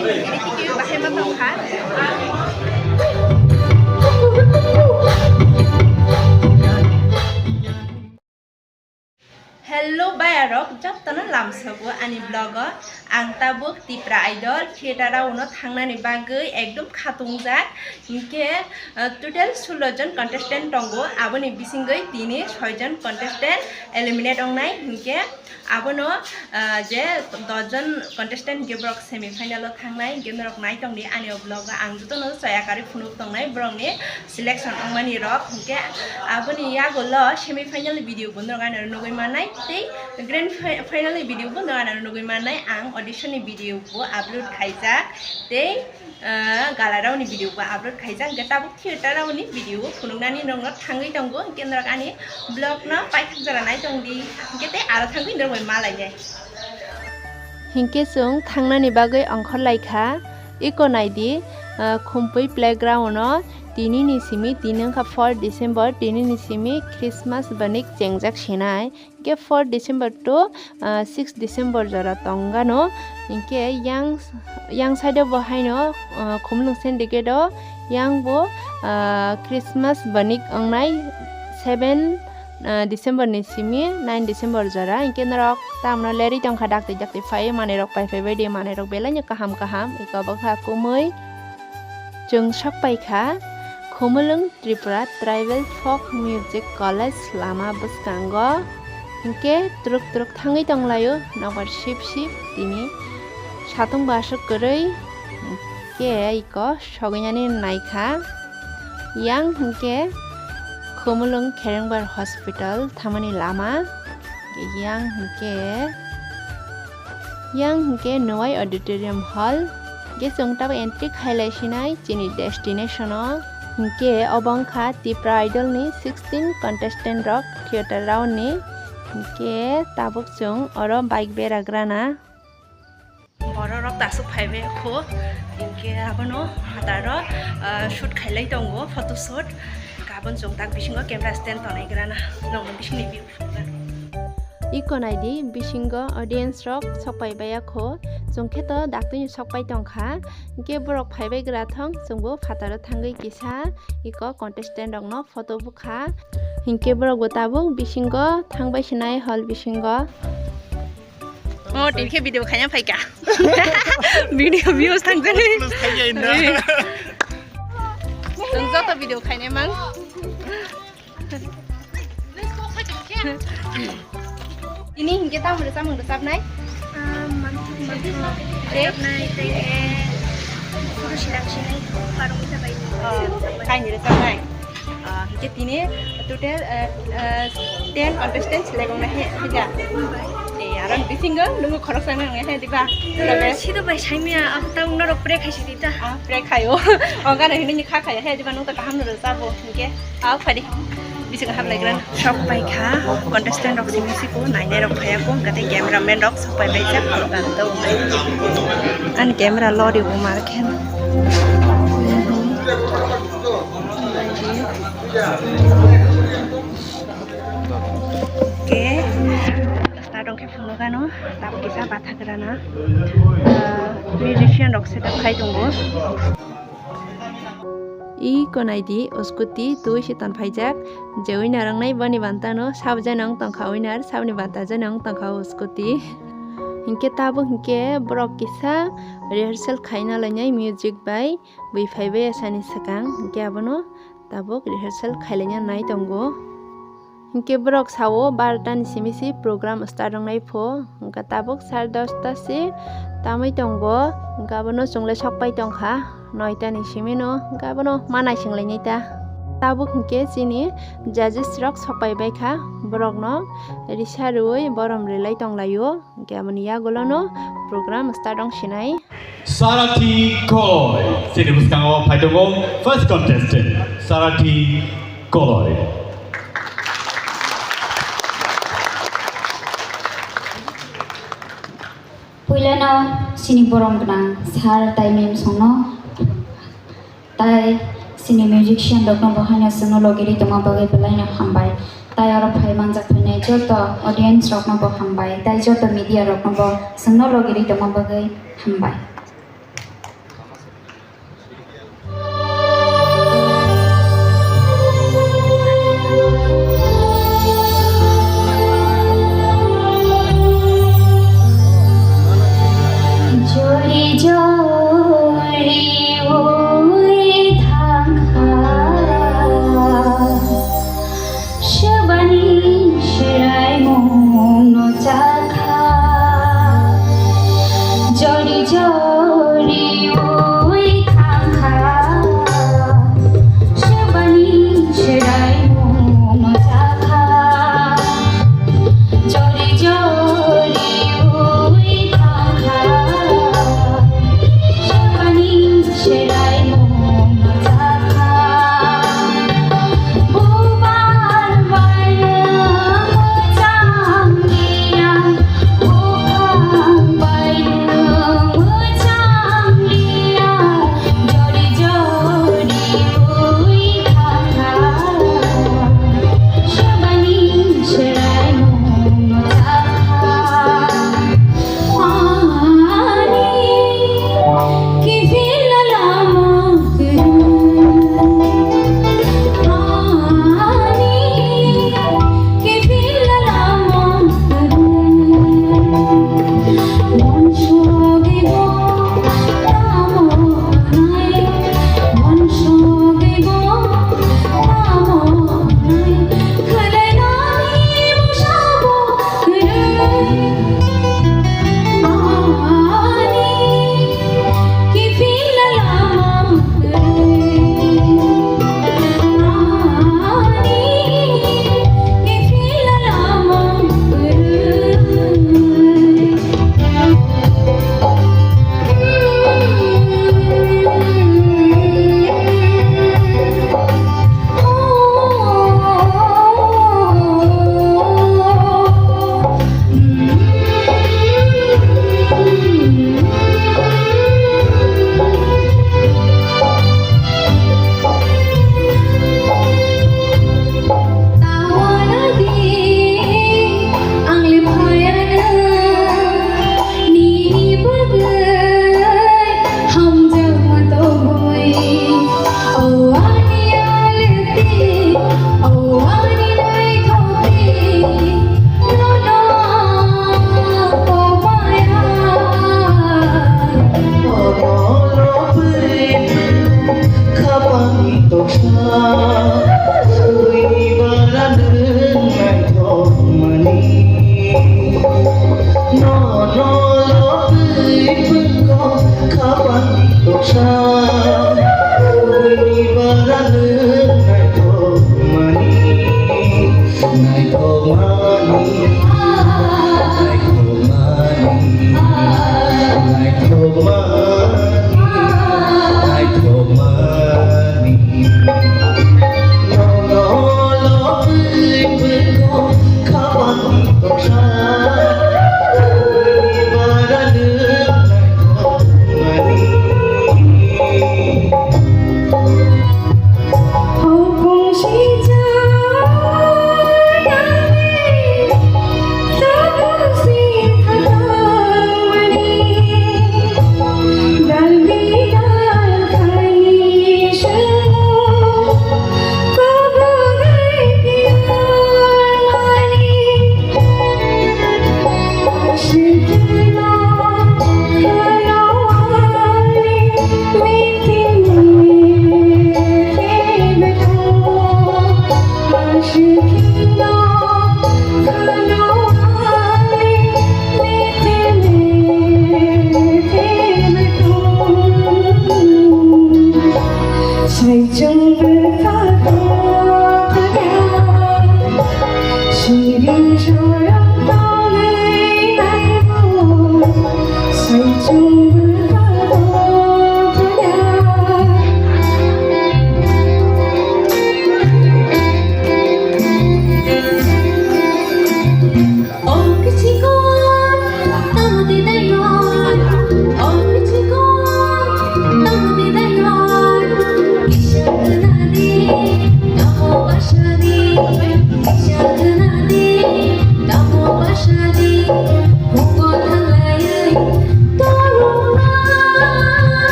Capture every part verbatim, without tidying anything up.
Thank you, bahai ma tongkha. Hello bayarok, jotono lamsogo ani vlog o. Ang tabuk Tipra Idol theater o no thangnani bagwi ekdom khatungjak. Hinkhe, uh, total sulo jon contestant tongo, aboni bisingwi tini soi jon contestant eliminate wngnai. Hinkhe abono, uh, je dos jon contestant hinkhe borok semi final o thangnai, hinkhe norok nai tongdi ani o vlog o. Ang jotono chaya karwi phunuk tongnai borokni selection wngmani rok. Hinkhe aboni yagulo semi final video bo norok ano nugwi mannai tei grand fi-, final ni video bo norok ano nugwi mannai. Ang audition ni video bo upload khaijak tei, ah, gala round ni video bo upload khaijak. Hinkhe tabuk theater round ni video bo phunuknani norokno thangwi tongo. Hinkhe norok ani vlog no paithak jora nai tongdi. Hinkhe tei aro thangwi norok bai malainai. Hinkhe chwng thangnani bagwi ongkhorlai kha. Iko naidi, ah, Khumpui playground o tini ni simi tini wngkha four December, tini ni simi Christmas banik chengjak sinai. Hinkhe four December to, ah, six December jora tongano. Hinkhe yang, yang side o bo haino, ah, Khumulwng Syndicate o yang bo, ah, Christmas banik wngnai seven ah, December ni simi nine December jora, hinkhe norok tamno lerwi tongkha, dakti dakti phaiwi manwi rok pai phaibai di, manwi rok belai no kaham kaham, iko bokha kumui. Chwng sok pai kha Khumulwng Tripura Tribal Folk Music College lama bwskango, hinkhe twrwk twrwk thangwi tonglaio, nokbar sip sip tini satung bo aswk kwrwi, hinkhe iko sogwinani naikha. Yang hinkhe Khumulwng Kherengbar Hospital thamani lama. Yang hinkhe, yang hinkhe Nowai Auditorium Hall. Hinkhe chwng tabuk entry khailai sinai chini destination o. Hinkhe obo wngkha Tipra Idol ni sixteen contestant rok theater round ni. Hinkhe tabuk chwng oro bike beragrana. Borok rok ta aswk phaibai kho, hinkhe abono phataro, ah, shoot khailai tongo, photo shoot. Hinkhe aboni chwng tak bisingo camera stand tonaigrana, nokni bisingni view phunukna. Iko naidi, bisingo audience rok sok pai baiya kho, chwng khe to daktino sok pai tongkha, hinkhe borok phaibai gra thong, chwngbo phataro thangwi kisa iko contestant rokno photo bukha, hinkhe borokbo tabuk bisingo thangbai sinai hall bisingo. Oh, tini khe video khaina phaikha. Video views thangjani. Plus khaiyai na. Chwng joto video khainai mang. Tini hinkhe tamo rwchapmung rwchapnai? Ah, mangthok mangthok. Tei? Rwchapnai, tei khe photo sinam sinai, parong wngkha bai. Oh, kaini rwchapnai? Ah, hinkhe tini total, eh, eh, ten contestants select wngnai he, hida? Eh, aro bisingo nungwi khoroksa wngnai he, diba? Eh, sido bai saimya, ang tamo norok pray khaisi di ta. Ah, pray khaio. O gana hinwi kha khaya he, diba? Nung ta kaham no rwchabo, hinkhe. Ah, phadi. Bising hablaigrana. Sok pai kha, contestant rok simi siko, nainai rok phaiya ko, hinkhe tei cameraman rok sok pai bai jak, ang to. Ani camera lori bo mar khen. Ke, ta dong khe phunukano, tabuk kisa bathagrana. Ah, musician rok setup khai tongo. I konaidi scooty twi se tonphaijak, je winner wngnai boni bantano sab jana wng tongkha winner, sabni banta jana wng tongkha o scooty. Hinkhe tabuk hinkhe borok kisa rehearsal khaina lainai music bai bui phaibai asani swkang, hinkhe abono tabuk rehearsal khailaina nai tongo. Hinkhe borok sao barota ni simi se program start wngnai pho, hinkhe tabuk sare dosta se tamwi tongo, hinkhe abono chwng le sok pai tongkha noita ni simi no, hinkhe abono ma naising lainai ta. Tabuk hinkhe chini judges rok sok pai bai kha, borok no risa rwui borom rwlai tong lai o. Hinkhe aboni yagulo no program start wng sinai. Sarathi Koloi. Chini bwskango phai tongo first contestant, Sarathi Koloi. Puilano chini borom gwnang sir tai ma'am songno. Tai chini musician rokno bo haino chwngno logirwi tongma bagwi belaino hambai. Tai oro phai manjak phainai joto audience rokno bo hambai. Tai joto media rokno bo chwngno logirwi tongma bagwi hambai. Jori jori ui thangkha, swbani swraimungno chakha. Jori jori ui thangkha, swbani swraimungno chakha. Jori jori ui thangkha, swbani swraimungno chakha. Bubar bairung mwchang liya, buphang bairung mwchang liya. Jori jori ui thangkha, swbani swraimungno chakha. Ani kiphilna lama kwrwi. Ani kiphilna lama kwrwi. Uansugwi bo tamo nai, uansugwi bo tamo nai, khwlainani bwsabo kwrwi. Ani kiphilna lama kwrwi. Ani kiphilna lama kwrwi. Nini bagwi hamjakma tongwi, o ani alwkti, o ani naithokti, nono kopaya. Omo lobwi khapang toksa, bwini bara nwng naithokmani. Nono lobwi bwkha khapang toksa, bwini bara nwng naithokmani. Naithokmani, naithokmani, naithokmani, naithokmani. Nono lobwi bwkha khapang toksa, bwini bara nwng naithokmani.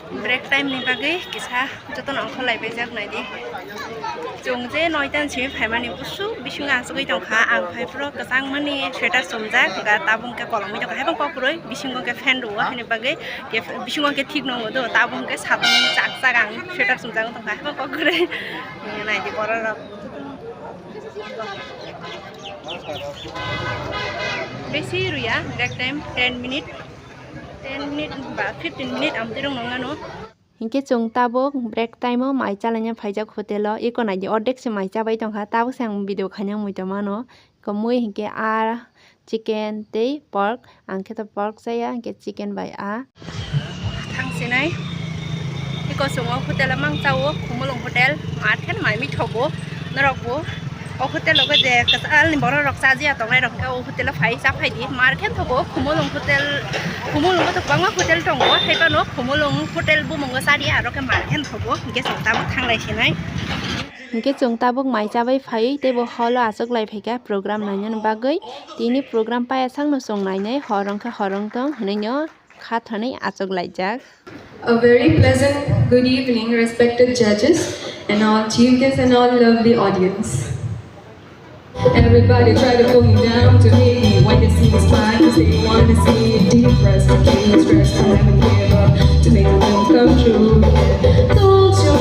Break time ni bagwi kisa jotono ongkhorlai baijak naidi. Chwng je noita ni simi phaimani busu bisingo achugwi tongkha, ang phai phuru kwchangmani sweater chumjak, hwnkhe tabuk hwnkhe kolomwi tongkha, haibang kok kwrwi bisingo hwnkhe fan rwo, haini bagwi bisingo hwnkhe thik nwngo do, tabuk hwnkhe satung chak chak ang sweater chumjagwi tongkha, haibang kok kwrwi. Naidi borok rok. Besi rwya, break time ten minute, ten minute ba fifteen minute amtwi rwng nangano. Hinkhe chwng tabuk break time o mai chalaina phaijak hotel o, eko naidi ordek se mai chabai tongkha, tabuk se ang video khaina muitomano. Komui hinkhe a chicken tei pork, ang khe to pork chaya, hinkhe chicken bai a. Thang sinai. Eko chwng o hotel o mang chao, Khumulwng hotel, mar khe mai mi thogo. Norok bo o hotel o je kwchal ni borok rok chajiya tongnai rok khe o hotel o phai cha phai di. Mar khe thogo, Khumulwng hotel, Khumulwng o to kwbangma hotel tongo, hai phano Khumulwng hotel bumung o chariya aro khe mar khe thogo, hinkhe chwng tabuk thanglai sinai. Hinkhe chwng tabuk mai chabai phaiwi teibo hall o achuk lai phaikha program nainani bagwi. Tini program paya sakno chwng nainai, hor wngkha hor wngtong hwnwi no kha thani achuk laijak. A very pleasant good evening, respected judges and all chief guests and all lovely audience. Everybody try to pull me down to make me why they see me smile, 'cause they wanna see me depressed, confused, stressed, and never give up to make the dream come true. Don't you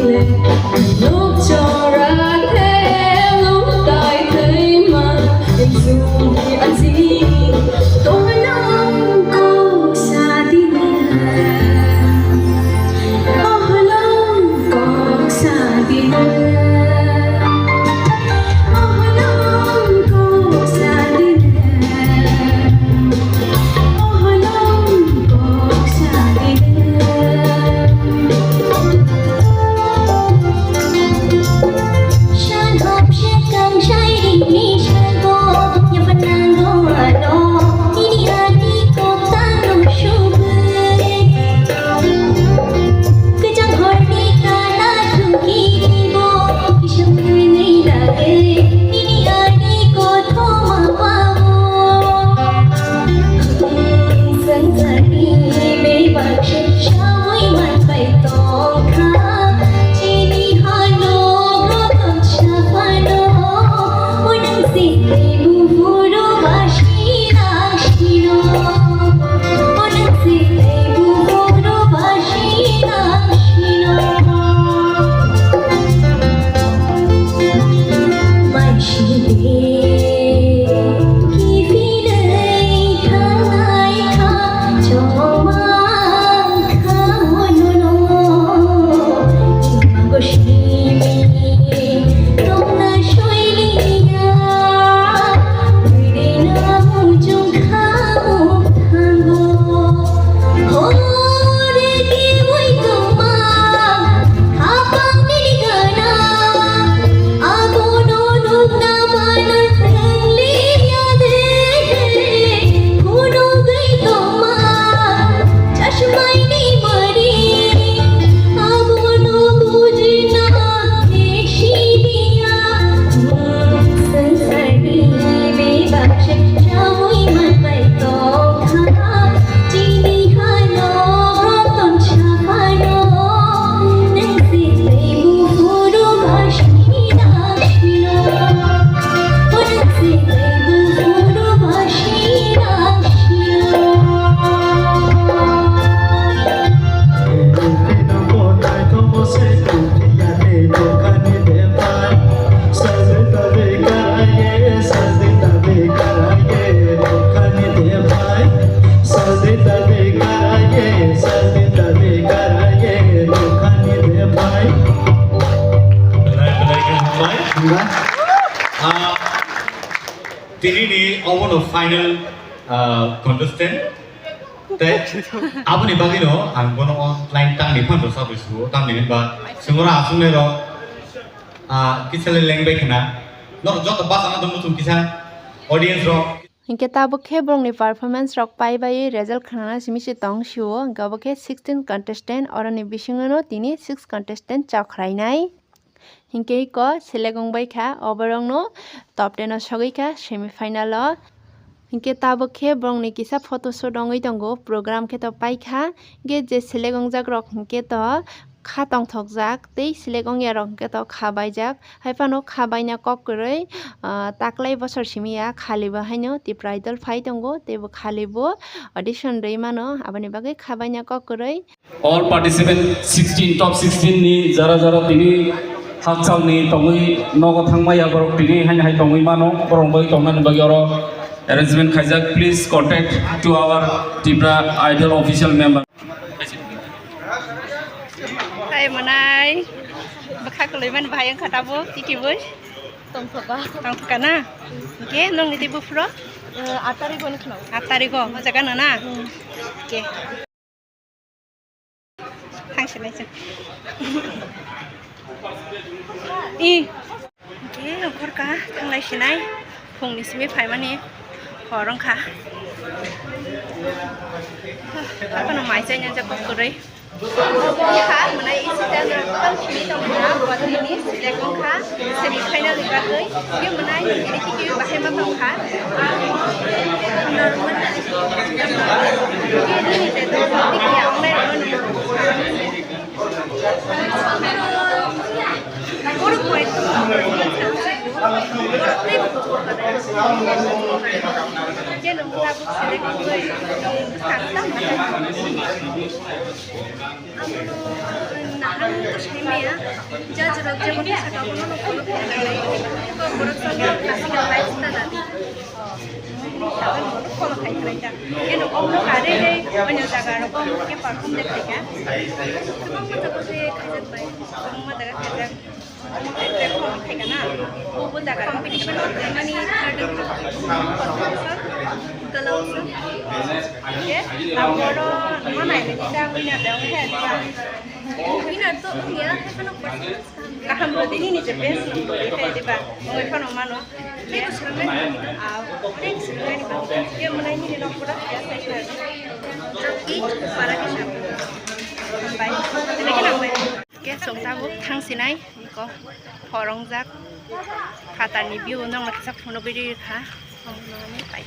look, look your right hand, look like they might, and soon be a team. Don't know, go, Sadina. Ah, tini ni obo no final, ah, contestant. Tei aboni bagwi no ang bono o line tangni phano sabri sugo, tamni hinba singora asongnai rok, ah, kisa le lengbai khna. Norok joto bachana tongmo chwng kisa audience rok. Hinkhe tabuk khe borokni performance rok pai bai result khnana simi se tong sio, hinkhe obo khe sixteen contestant, oroni bisingo no tini six contestant chok khwlainai. Hinkhe iko select wngbai kha, oborokno top ten o sogwi kha semi final o. Hinkhe tabuk khe borokni kisa photo shoot wngwi tongo, program khe to paikha. Hinkhe je selek wngjak rok hinkhe to kha tongthokjak tei selek wngya rok hinkhe to kha baijak. Haiphano kha baina kok kwrwi, ah, taklai bosor simi ya khalibo haino Tipra Idol phai tongo, teibo khalibo audition rwi mano, aboni bagwi kha baina kok kwrwi. All participant sixteen, top sixteen ni jara jara tini hakchal ni tongwi nogo thangmaya borok tini haino hai tongwi mano, borok bai tongnani bagwi oro arrangement khaijak. Please contact to our Tipra Idol official member. Hai manai, bwkha kwlwi mani bahai wngkha tabuk, tiki bui? Tongthokha. Tongthokha na? Hinkhe nongni tei buphuru? Eh, aat tarikh o wngkha na. Aat tarikh o, o jaga no na? Hmm. Hinkhe. Thang sinai chwng. I. Hinkhe nongkhor ka thanglai sinai. Phungni simi phaimani hor wngkha. Haphano mai chaina jak kok kwrwi. Obo wngkha, mwnai isi ta norok tang simi tongmani, bo tini selek wngkha, semi final ni bagwi. Tei mwnai nini twi twi bahai ma tongkha. Tei nini je dol twi twi ya wngnai rokno nung. Borok bai borok tei bo. Je nung tabuk selek wngwi nung bwskango tamo. Abono nahang to sai maya, judge rok jemon khe saka bono no follow khe nai, borok songni classical vibes ta nadi. Saka no follow khai khlai ta. Eno omno kare dei, onyo jaga rok omno khe perform de khai kha. Kwbangma jaga se khaijak bai, kwbangma jaga khaijak. Omo hai track form khai kana? Obo jaga competition o mani third position, kalau se. Ye, aboro no nai ni ta winner da ong khe ba. Winner to ong ya, haikhe no performance kaham. Kaham rodi ni ni je best no rodi khe diba. Oi phano mano. Tei ko swrwngnai ni. Ah, tei ko swrwngnai ni. Ye mwnai ni no pura ya sai na. Ki para ke sham. Hambai. Tini ke nang bai. Khe chwng tabuk thang sinai, eko phor wngjak. Phatarni view nokno kisa phunugwi rikha. Omo nokni pai.